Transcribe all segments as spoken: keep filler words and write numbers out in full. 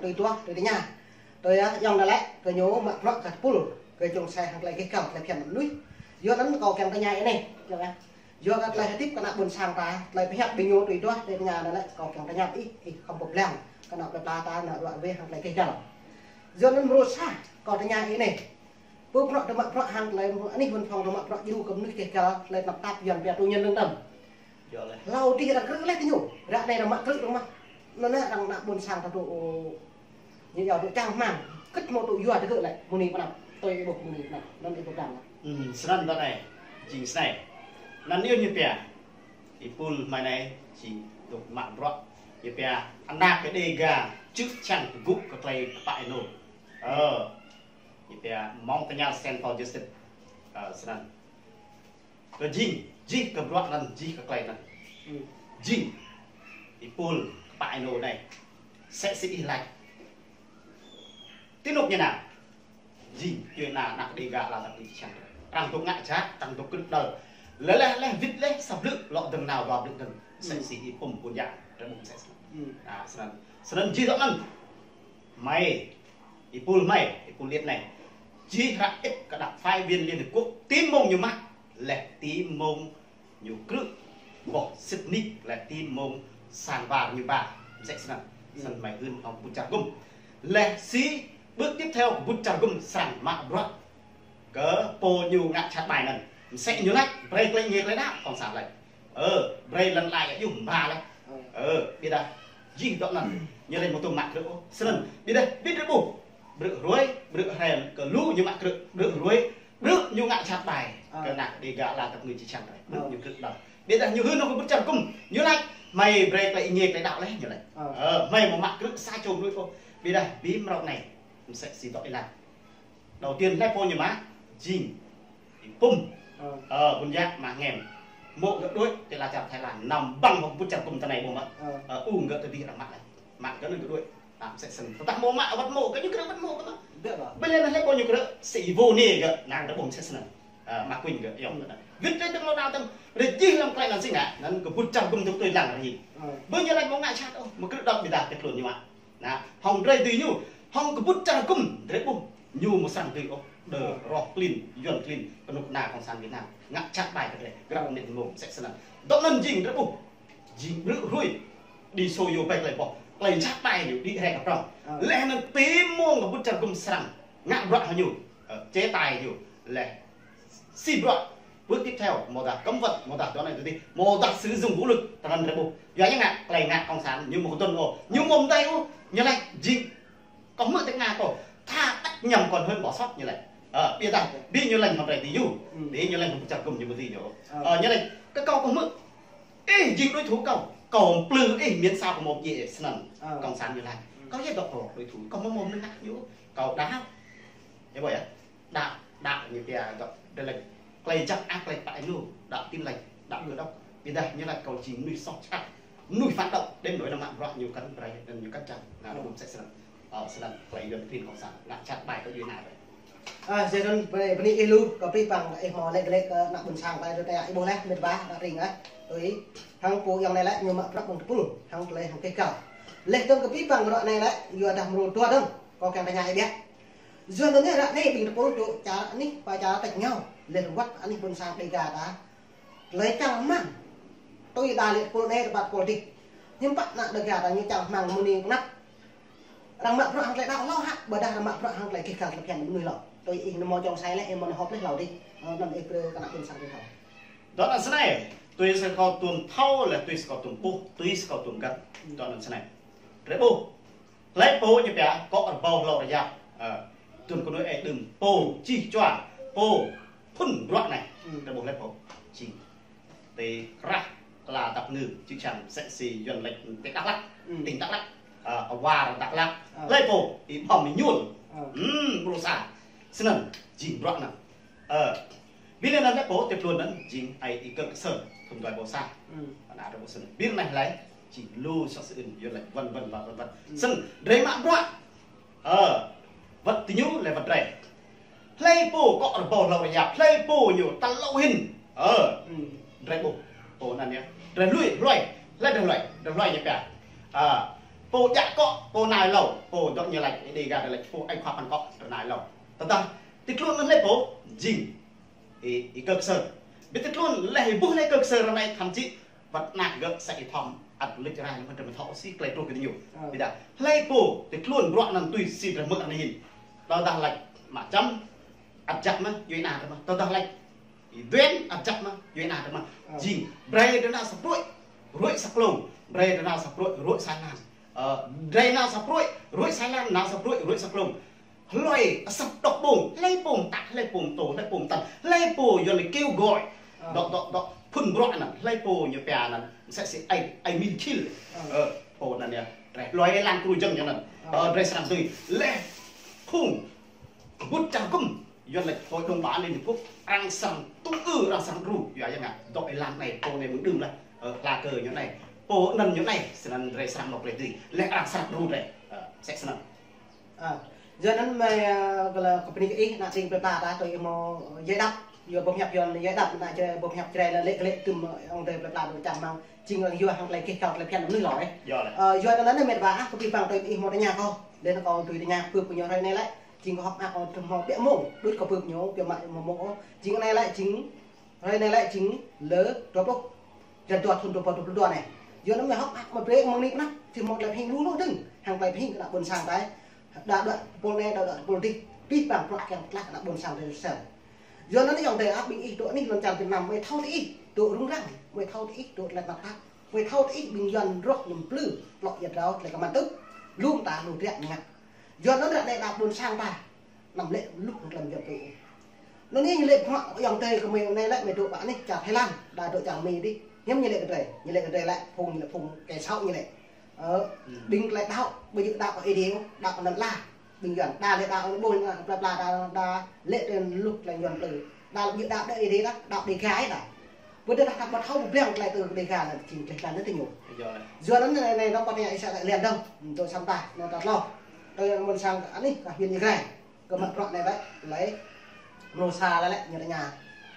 Tui tuah, tui tơña. Tui yơh, yŏng anai lĕ, kơ ñu mă bruă kơ tơpul, kơ čŏng sai hăng tơlơi gêh gal, tơlơi phiăn mơnuih. Yua anŭn kâo kiăng tơña anai, yơh. Yua kơ tơlơi hơdip kơ ană ƀôn sang ta, tơlơi pơhiăp ƀing ñu tui tuah, tui tơña anai lĕ, kâo kiăng tơña ih, ih khŏm pơblang, kơ ană plơi pla ta, ană ruă weh hăng tơlơi gêh gal. Yua anŭn mrô sa, kâo tơña anai. Pô bruă tơ mă bruă hăng tơlơi mrô, anih văn phòng tơ mă bruă djru kơ mơnuih gêh gal, tơlơi tơnap tap Yuan pia tui nhân lương tâm. Hlâo dih arăng krư̆ laih tơ ñu. Ră anai arăng mă krư̆ arăng mă. Anŭn anai arăng ană ƀôn sang ta tŭ ñu yua tŭ čang hmang. Kơ̆t hmâo tŭ yua tơgơ̆ lĕ. Mơni pơnăp. Tui ih ƀuh mơni pơnăp. Anŭn ih ƀuh dang. Hmm, srăng ta anai. Jing snei. Anŭn yơh ñu pia. Ih pul hmai anai. Jing tŭ mă bruă. Ñu pia. Ană kơ Đêga. Čư̆ čang tơgŭ kơ tơlơi kơpă ênô. Ơ. Ñu pia. Mơ̆ng tơña Stand for Justice. Ơ, srăng. Kơ jing, jih kơ bruă anŭn, jih kơ tơlơi anŭn. Hmm. Jing. Ih pul, kơpă ênô anai. Mơsĕ si ih laĭ. Ti anŭn ñu anai. Jing, yua anai ană Đêga hlâo ta ƀing čang. Arăng dŏ ngă jhat, arăng dŏ krư̆ đơl. Lĕ lĕ lĕ wĭt lĕ sa blư̆, lŏ dơ̆ng nao dua blư̆ dơ̆ng. Mơsĕ si ih pum ƀun yang, rơmung mơsĕ si. Hmm. Ă, srăng. Srăng jih dŏ anŭn. Hmai, ih pul hmai, ih pul liet anai. Jih hră ĕp kơ đăp phái viên Liên Hiệp Quốc, ti mông ñu mă, lĕ ti mông ñu krư̆, boh sĭt nik, lĕ ti mông sang war ñu ba, mơsĕ snăn, snăn hmai hưn hŏng kơ ƀut čar gŭm. Lĕ si, bước tiếp theo kơ ƀut čar gŭm srăng mă bruă kơ pô ñu ngă jhat ƀai anŭn. Mơsĕ ñu laĭ, brơi tơlơi nge tơlơi đăo, kông san laĭ. Ơ, brơi lăn lai yua ƀu ba lĕ. Ơ, ƀiădah, jih dŏ anŭn, ñu laĭ mơ̆ tŭ mă krư̆ ôh. Snăn, ƀiădah, ƀiădah ƀuh. Bruă hruê, bruă hrem, kơ lu ñu mă krư̆, bruă hruê, bruă ñu ngă jhat ƀai. Kơ ană Đêga hlâo ta ƀing ñu či čang rai. Bruă ñu krư̆ đăl. Ƀiădah ñu hưn hŏng kơ ƀut čar gŭm, ñu laĭ, hmai brơi tơlơi nge tơlơi đăo lĕ, ñu laĭ. Ơ, hmai mơ̆ mă krư̆ sa čô mơnuih ôh. Ƀiădah, bi mrâo anai, mơsĕ si dŏ ih laĭ. Đầu tiên, hlei pô ñu mă, jing, ih pum. Ơ. Ơ, ƀun yang mă ngem. Mô̆ gơ̆ đuaĭ, ti ala čar Thái Lan, năm băng hŏng ƀut čar gŭm ta anai ƀuh mơ̆. Ơ. Ơ, ung gơ̆ tơdih arăng mă anai. Mă gơ̆ anŭn gơ̆ đuaĭ. Năm mơsĕ snăn. Tơdah mơ̆ mă wơ̆t mô̆ gơ̆ ñu krư̆ wơ̆t mô̆ gơ̆ mơ̆. Ƀiădah. Ƀơi lĕ hlei pô ñu krư̆, si vô nê gơ̆, năng đơ ƀuh mơsĕ snăn. Ơ, mă kuing gơ̆, yŏng gơ̆ anŭn. Wĭt tơlơi tơlơi đăo tơm, rơjih lăm tơlơi anŭn si ngă, anŭn kơ ƀut čar gŭm tŭ tui lăng rơjih. Ơ. Ƀơi ñu laĭ mơ̆ ngă jhat ôh, mơ̆ krư̆ đăo ƀiădah tơlơi ñu mă. Anai, hŏng drơi tui ñu, hŏng kơ ƀut čar gŭm, drơi ƀuh, ñu mơ̆ srăng tui ôh, đơ, ơ, roh klin, Yuan klin, kơnuk kơna kông san Việt Nam, ngă jhat ƀai kơ drơi, grăp, ơ, nĕ ngŏm, mơsĕ snăn. Dŏ anŭn jing drơi ƀuh, jing bruă hruê, đi sâu vô ƀơi tơlơi boh, tơlơi jhat ƀai ñu, đĭ rai kơ prŏng. Ơ. Lĕ anŭn ti mông kơ ƀut čar gŭm srăng, ngă bruă hăng ñu, ơ, chế tài ñu, lĕ si bruă, bước tiếp theo, mơ̆ dah cấm vận, mơ̆ dah dŏ anai dŏ adih, mơ̆ dah sử dụng vũ lực, tơnăn drơi ƀuh. Yua ñu ngă, tơlơi ngă kông san, ñu mơ̆ kơdŭn ôh, ñu mơ̆ mơtai ôh, ñu laĭ jing. Kâo hmư̆ tơ̆ng ngă kâo, thà tắt nhầm còn hơn bỏ sót ñu laĭ. Ơ, ƀiădah, bi ñu laĭ hŏng drơi tui ñu, bi ñu laĭ hŏng ƀut čar gŭm ñu mơ̆ tui ñu. Ơ, ñu laĭ, kơ kâo kâo hmư̆, ih jing đối thủ kâo, kâo plư ih miễn sao kâo mơ̆ djai snăn, kông san ñu laĭ. Kâo yơh dŏ kâo đối thủ, kâo mơ̆ mơ̆ mơnă ñu, kâo đăo. Yơh ƀuh yơh. Đăo, đăo ñu pia dŏ, tơlơi, tơlơi jăk ăt tơlơi kơpă ênô, đăo Tin Lành, đăo Cơ Đốc. Ƀiădah ñu laĭ kâo jing mơnuih soh čăt, mơnuih phản động, đêm nổi là mă bruă ñu kăn brơi, anŭn ñu kăn čang. Anai, ơ, ƀuh mơsĕ snăn. Ơ, snăn, tơlơi Yuan klin kông san, ngă jhat ƀai kơ djuai ania. Ơ, jing anŭn, bơni, bơni ih lu, kơ pih păng, ih hmâo laĭ glaĭ kơ ană ƀôn sang, ƀai dŏ tơlơi ih ƀuh laih, mĭt wa, ană tring, ơ. Tui, hăng pô yŏng anai lĕ, ñu mă bruă ƀơ̆ng tơpul, hăng tơlơi, hăng gêh gal. Laih dơ̆ng kơ pih păng, ră anai lĕ, yua dah mrô dua dơ̆ng, kâo kiăng tơña ih biă. Yua anŭn yơh ră anai ƀing tơpul dŏ čar anih, pơ čar tač rơngiao, lĕ wơ̆t anih ƀôn sang Đêga ta. Tơlơi čang hmang. Tui đa lĕ tơpul anai rơbat tơpul adih. Hiư̆m pă ană Đêga ta ñu čang hmang mơni pơnăp. Arăng mă bruă hăng tơlơi đăo hlâo hă, ƀôdah arăng mă bruă hăng tơlơi gêh gal tơlơi phiăn mơnuih hlâo. Tui ih nao mơ̆ čŏng sai lĕ, ih mơ̆ nao họp lĕ hlâo adih. Ơ, anŭn ih brơi kơ ană ƀôn sang adih hlâo. Dŏ anŭn snei, tui si kâo tuôm thâo lĕ, tui si kâo tuôm ƀuh, tui si kâo tuôm găt. Dŏ anŭn snei. Drơi ƀuh. Hlei pô ñu pia, akŏ rơbâo hlâo rơyap. Ơ, tui kơ nuih ih đưm. Pô, čih čuă. Pô, phŭn bruă anai. Drơi ƀuh hlei pô. Jing. Ti krah, ala dăp ngư, čư̆ čang, mơsĕ si Yuan laĭ, ti Dak Lak. Tỉnh Dak Lak. Ơ, war Dak Lak. Hlei pô, ih ƀơ̆ng ih ñuôl. Ơ. Hmm, bruă sa. Snăn, jing bruă anŭn. Ơ, bi lĕ anŭn lĕ pô tơpul anŭn jing ai ih kơ kơsơ̆, thŭn dua ƀâo sa. Anŭn drơi ƀuh snăn. Bi anai hlei, jing lu soh sơưn, yua lĕ vân vân và vân vân. Snăn, drơi mă bruă. Ơ, wơ̆t tui ñu lĕ wơ̆t drơi. Hlei pô akŏ rơbâo hlâo rơyap, hlei pô ñu tal lŏ hĭn. Ơ, drơi ƀuh. Pô anŭn yơh. Drơi hluai, hluai. Hlei drơi hluai, drơi hluai ñu pia. Ơ, Pô djă akŏ, pô nao hlâo, pô dŏ ñu laĭ, ih Dega laĭ, pô ai khua păn akŏ, rơnai hlâo. Tơdah, tui tluôn anŭn lĕ pô, jing. Ih, ih kơ kơsơr. Ƀiă tui tluôn lĕ ih ƀuh lĕ kơ kơsơr ră anai thậm chí, wơ̆t ană gơ̆ sa ih thom, ăt luč rai lĕ mơ̆n drơi mơ̆n thâo si klei truh kơ ñu. Ƀiă dah, hlơi pô, tui tluôn bruă anŭn tui si drơi mơ̆n anai hin. Tơdah laĭ, mă čăm, ăt jăk mơ̆n, yua ih ană drơi mơ̆n. Tơdah laĭ, Ih Duen ăt jăk mơ̆n, yua ih ană drơi mơ̆n. Jing, brơi drơi nao sa pruih, ruih sa klông. Brơi drơi nao sa pruih, ruih sa lan. Ơ, brơi nao sa pruih, ruih sa lan, nao sa pruih, ruih sa klông. Hlơi asăp dŏ ƀơ̆ng, hlơi pô mơtă, hlơi pô mơtô, hlơi pô mơtăn, hlơi pô yua lĕ kêu gọi. Dŏ, dŏ, dŏ, phŭn bruă anŭn, hlơi pô ñu pia anŭn, mơsĕ si ai, ai min khil. Ơ, pô anŭn yơh, drơi hlơi lăng kru jơ̆ng ñu anŭn. Ơ, drơi srăng tui, lĕ phung Kơƀŭt čar gum, yua lĕ Hội đồng Bảo an Liên Hiệp Quốc, arăng srăng tŭ ư, arăng srăng đru, yua yang ngă, dŏ ih lăng anai, pô anai mơ̆ng đưm laih, ơ, hla kơ ñu anai, pô anŭn ñu anai, snăn drơi srăng mơ̆ klei tui, lĕ arăng srăng đru drơi, ơ, mơsĕ snăn. Ơ, yua anŭn mơ̆, ơ, kơ lĕ kơ pơni kơ ih, ană tring plei pla ta, tui ih mơ̆, ơ, djai đăp, yua boh hiăp yua djai đăp, ană čre boh hiăp čre lĕ, lĕ kơ lĕ tŭm, ơ, ayŏng adơi plei pla dŏ čar mơ̆ng, jing, ơ, yua hăng klei kih kâo klei phiăn anŭn lĕ lŏ, ơ. Yua anŭn. Yua anŭn mơ̆ mĕt wa, ah, kơ pih păng tui ih mơ̆ tơña kâo, lĕ kâo tui tơña, pơ pơñu hrơi anai lĕ, jing kơ hŏk mơak kơ tơhmô biă mông, đuč kơ pơp ñu, biă mă mông mông ôh. Jing anai lĕ, jing, hrơi anai lĕ, jing lơ dua pluh, jăn dua thŭn dua rơbâo dua pluh dua anai. Yua anŭn mơ̆ hŏk mơak mă brơi mơ̆ng anai pơnah, tơhmô klei pơhing lu lu dơ̆ng, hăng klei pơhing kơ ană ƀôn sang ta. Đa đuaĭ tơpul anai, đa đuaĭ tơpul adih, pih păng bruă kiăng pơtlaih kơ ană ƀôn sang ta Israel. Yua anŭn ayŏng adơi ah ƀing ih dŏ anih lŏn čar Việt Nam, mơi thâo tơ ih, dŏ rŭng răng, mơi thâo tơ ih, dŏ tơlơi tơnap tap. Mơi thâo tơ ih ƀing Yuan rŏh ñu plư, plŏ ia drao tơlơi kơmăn tŭ. Lŏm ta lu triă mơngăt. Yua anŭn ră anai đa ƀôn sang ta. Anăm lĕ luh hăng tơlơi Yuan tŭ. Anŭn anai ñu lĕ bruă ayŏng adơi kơ mơi anai lĕ mơi dŏ pơ anih čar Thái Lan, đa dŏ čar Mi adih. Hiư̆m ñu lĕ kơ drơi, ñu lĕ kơ drơi lĕ phung, ñu lĕ phung kơ sâo ñu lĕ. Ơ, ƀing tơlơi đaŏ, ƀu djơ̆ đaŏ kơ Ơi Adai ôh, đaŏ kơ anăn ala. Ƀing Yuan, đa lĕ đaŏ kơ ƀôn, ơ, plei pla đa, đa lĕ tơl luh tơlơi Yuan plư. Đa lĕ djơ̆ đaŏ đơ Ơi Adai đa, đaŏ Dega đa. Ƀu djơ̆ đaŏ kơ ƀu thâo ƀiă tơlơi tơ Dega lĕ jing tơlơi anŭn tơ ñu. Yua anŭn. Yua anŭn anai, anai dŏ pơ tơña ih sa lĕ Liên Đông, dŏ Santa, anai ta tlŏh. Tơ ƀôn sang anai, kơ huyện Ia Grai. Kơ mă bruă anai lĕ, lĕ mrô sa lĕ lĕ, ñu tơña,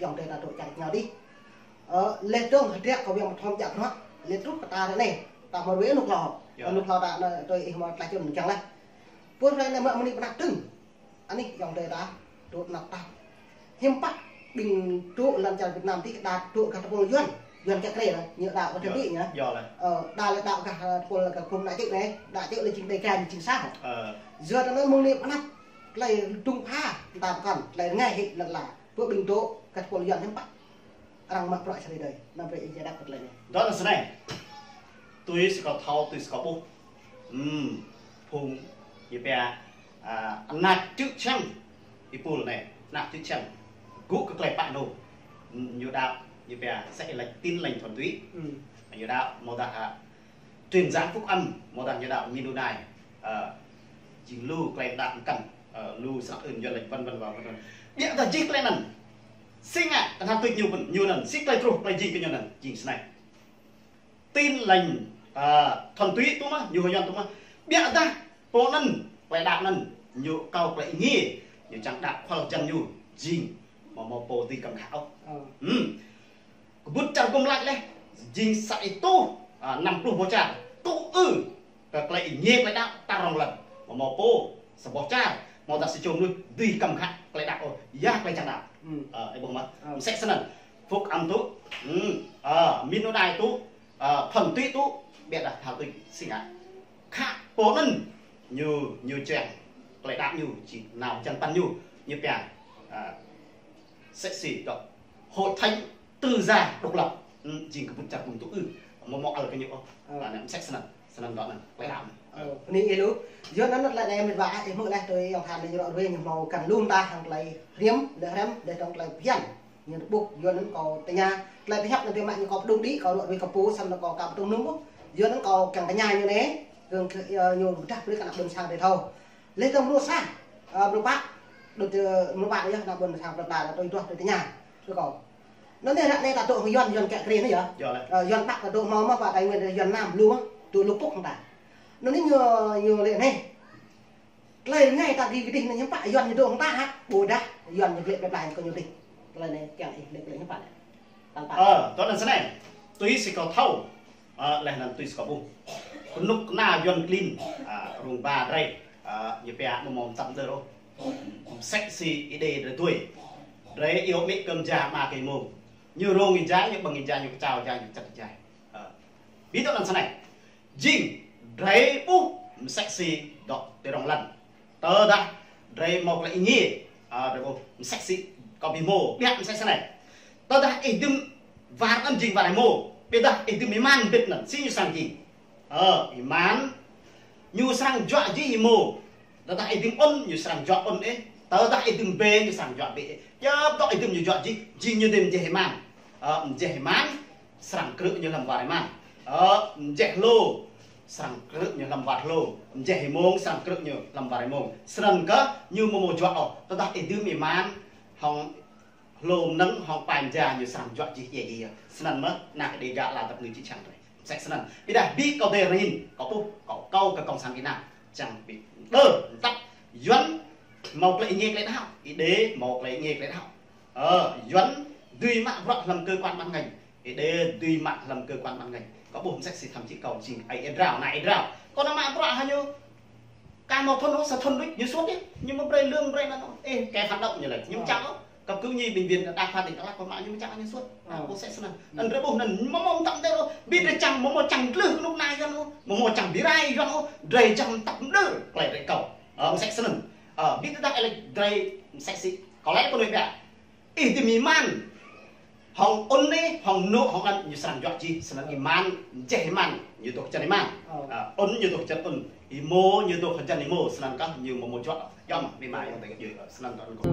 ayŏng adơi ta dŏ čar ñu adih. Ơ, lĕ dơ̆ng hơdră kơ ƀing mơthom djă bruă, lĕ truh kơ ta ră anai, ta mơ̆ ruai anŭn hlâo. Yua. Anŭn hlâo ta anai, tui ih mơ̆ tlaih čun kiăng laih. Pơ hrơi anai mă mơni pơnăp dơ̆ng. Anih ayŏng adơi ta, dŏ tơnap tap. Hiư̆m pă, ƀing dŏ lŏn čar Việt Nam adih đa dŏ gah tơpul Yuan, Yuan kiă kriê anŭn, ñu đaŏ kơ tơpul ñu. Yua lĕ. Ơ, đa lĕ đaŏ gah, ơ, tơpul gah gum ană čư̆ anai, đa čư̆ lĕ jing Dega ñu jing sah. Ơ. Yua anŭn mơ̆ng anai pơnăp, tơlơi dŭng pha, ta pơkŏn, tơlơi rơngai hĭ lăn ala. Pơ ƀing dŏ, gah tơpul Yuan hiư̆m pă. Arăng mă bruă sa hrơi adih, anăm brơi ih djai đăp kơ tơlơi anai. Dŏ anŭn snei. Tui si kâo thâo, tui si kâo ƀuh. Ưm, phung, ñu pia, a, ană čư̆ čhiăng. Ih pul anai, ană čư̆ čhiăng. Gŭ kơ klei pă anŭn. Ưm, ñu đaŏ, ñu pia, sa ih laĭ Tin Lành thuần túy. Ưm. Ñu đaŏ, mơ̆ dah, a, Truyền giảng phúc âm, mơ̆ dah ñu đaŏ Mindunai, ơ, jing lu klei đaŏ mơkăn, ơ, lu srăk ưn yua laĭ vân vân và vân vân. Ƀiă dah jing klei anŭn. Si ngă, tơnap tui ñu pun, ñu anŭn, si klei truh, klei jing kơ ñu anŭn, jing snei. Tin Lành, ơ, thuần túy tŭ mơ̆, ñu Yuan tŭ mơ̆. Ƀiă dah, pô anŭn, klei đaŏ anŭn, ñu kâo klei ih ngiê, ñu čang đaŏ khual jăn ñu, jing, mơ̆ mơ̆ pô dưi kăm khă ôh. Ơ. Ưm. Kơƀŭt čar gum laĭ leh, jing sa ih tŭ, a, năm pluh boh čar, tŭ ư, kơ klei ih ngiê klei đaŏ ta rŏng lăn. Mơ̆ mơ̆ pô, sa boh čar, mơ̆ dah sa čô mơnuih, dưi kăm khă klei đaŏ ôh, ya klei čang đaŏ. Ưm. Ơ, ih ƀuh mơ̆. Ơ. Mơsĕ snăn. Phúc âm tŭ, ưm, ơ, Mindunai tŭ, ơ, thuần túy tŭ, ƀiă dah thâo tui si ngă. Khă pô anŭn, ñu, ñu čang, klei đaŏ ñu, či nao jăn păn ñu, ñu pia, ơ, mơsĕ si dŏ. Hội thánh Tư gia độc lập, ưm, jing kơƀŭt čar gum tŭ ư. Mơ̆ mơ̆ ăl kơ ñu ôh. Ơ. Anai mơsĕ snăn, snăn dŏ anŭn, klei đaŏ anŭn. Ơ, bơni ih lu. Yua anŭn lĕ anai mĕt wa ah, ih hmư̆ leh tui ayŏng Than lĕ ñu ră ruai ñu hmâo kăn lŏm ta hăng klei hriăm, lĕ hriăm, lĕ tŏng klei phiăn. Ñu ƀuh, yua anŭn kâo tơña, klei pơhiăp anŭn tui mă ñu kâo pơdŏng đĭ, kâo ră ruai kơ pô, săn kâo ka pơdŏng nŭm ƀuh. Yua anŭn kâo kiăng tơña ñu anai, kơ, kơ, ơ, ñu pơdah brơi kơ ană ƀôn sang ta thâo. Leh dơ̆ng mrô sa, ơ, mrô pă, đôč, ơ, mrô pă yơh, ană ƀôn sang plei pla ta tui duah tui tơña, tui kâo. Anŭn anai ră anai ta dŏ hăng Yuan, Yuan kiă kriê anai yơh. Yơh lĕ. Ơ, Yuan Bắc ta dŏ hmâo mơ̆, pơ Tây Nguyên Yuan Nam lu mơ̆, dŏ lŭk pŭk hăng ta. Anŭn anai ñu, ñu lĕ anai. Tơlơi rơngai ta gih kơdih anai hiư̆m pă Yuan ñu dŏ hăng ta hă, ƀôdah Yuan ñu glĕ plei pla kơ ñu dih. Tơlơi anai kiăng ih lĕ, lĕ hiư̆m pă lĕ. Tal pă. Ơ, dŏ anŭn snei. Tui si kâo thâo. Ơ, laih anŭn tui si kâo ƀuh. Kơnuk kơna Yuan klin, ơ, rông ba drơi, ơ, ñu pia mơ̆ mơ̆ mơtam đơ rô. Mơsĕ si Ơi Adai drơi tui. Drơi iâu mĭ kơ mơja ama kơ mơ̆ng. Ñu rông ih jai, ñu ƀơ̆ng ih jai, ñu kơčao jai, ñu čăt jai. Ơ. Ƀiă tui anŭn snei. Jing, drơi ƀuh, mơsĕ si dŏ tơdrong lăn. Tơdah drơi hmâo tơlơi ih ngă, ơ, drơi ƀuh, mơsĕ si kâo ƀu hmâo, ƀiă mơsĕ snei. Tơdah ih dưm war anŭn jing war ih hmâo, ƀiădah ih dưm êman ƀiă anŭn, si ñu srăng jing. Ơ, êman, ñu srăng juă jih ih hmâo. Tơdah ih dưm ŭn, ñu srăng juă ŭn ih. Tơdah ih dưm bê, ñu srăng juă bê ih. Djŏp dŏ ih dưm ñu juă jih, jing ñu dưm mơjeh êman. Ơ, mơjeh êman, srăng krư̆ ñu lăm war êman. Ơ, mơjeh hlô, srăng krư̆ ñu lăm war hlô. Mơjeh ih mông, srăng krư̆ ñu lăm war ih mông. Snăn kơ ñu mơ̆ mơ̆ juă ôh. Tơdah ih dưm êman, hŏng hlô mơnơ̆ng, hŏng pai mơja ñu srăng juă jih djai djai. Snăn mơ̆, ană Ơi Adai gah ala tăp ngui čĭ čang drơi. Mơsĕ snăn. Ƀiădah ƀiă kâo dêh rơhin, kâo ƀuh, kâo, kâo kơ kông sang Việt Nam. Čang ƀiă. Đơ, tăp, Yuan, hmâo tơlơi ih ngă tơlơi đaŏ. Ih đe, hmâo tơlơi ih ngă tơlơi đaŏ. Ơ, Yuan dưi mă bruă hlăm cơ quan ban ngành. Ih đe dưi mă hlăm cơ quan ban ngành. Kâo ƀuh mơsĕ si thăm či kâo jing ai ih drao, ană ih drao. Kâo nao mă bruă hă ñu. Ka hmâo thŭn ôh, sa thŭn đôč, ñu suôt yơh. Ñu mơ̆ brơi lương brơi anăn ôh. Ê, kơ phản động ñu lĕ. Ñu mơčang ôh. Cấp cứu nhi bệnh viện đa khoa tỉnh Đắk Lắk kâo mă ñu mơčang ñu suôt. Ơ, ƀuh mơsĕ snăn. Anăn drơi ƀuh anăn mơ̆ mơ̆ mơtam đơ rô. Ƀiă drơi čang mơ̆ mơ̆ čang glưh kơnuk kơna Yuan ôh. Mơ̆ mơ̆ čang bi rai Yuan ôh. Drơi čang mơtam đơ. Tơlơi drơi kâo. Ơ, mơsĕ snăn. Ơ, ƀiă tơdah ih lĕ drơi mơsĕ si. Kâo lĕ kơ nuih ƀiă. Ih dưm êman. Hŏng ŭn ih, hŏng mơnŭ, hŏng anŭn ñu srăng juă jih, snăn êman, mơjeh êman, ñu dŏ hơjăn êman. Ơ. Ơ, ŭn ñu dŏ hơjăn ŭn, ih hmâo ñu dŏ hơjăn ih hmâo, snăn kơ ñu mơ̆ mơ̆ juă. Yom, mĭ ma yŏng tơi kơ jui, snăn tơl kơ.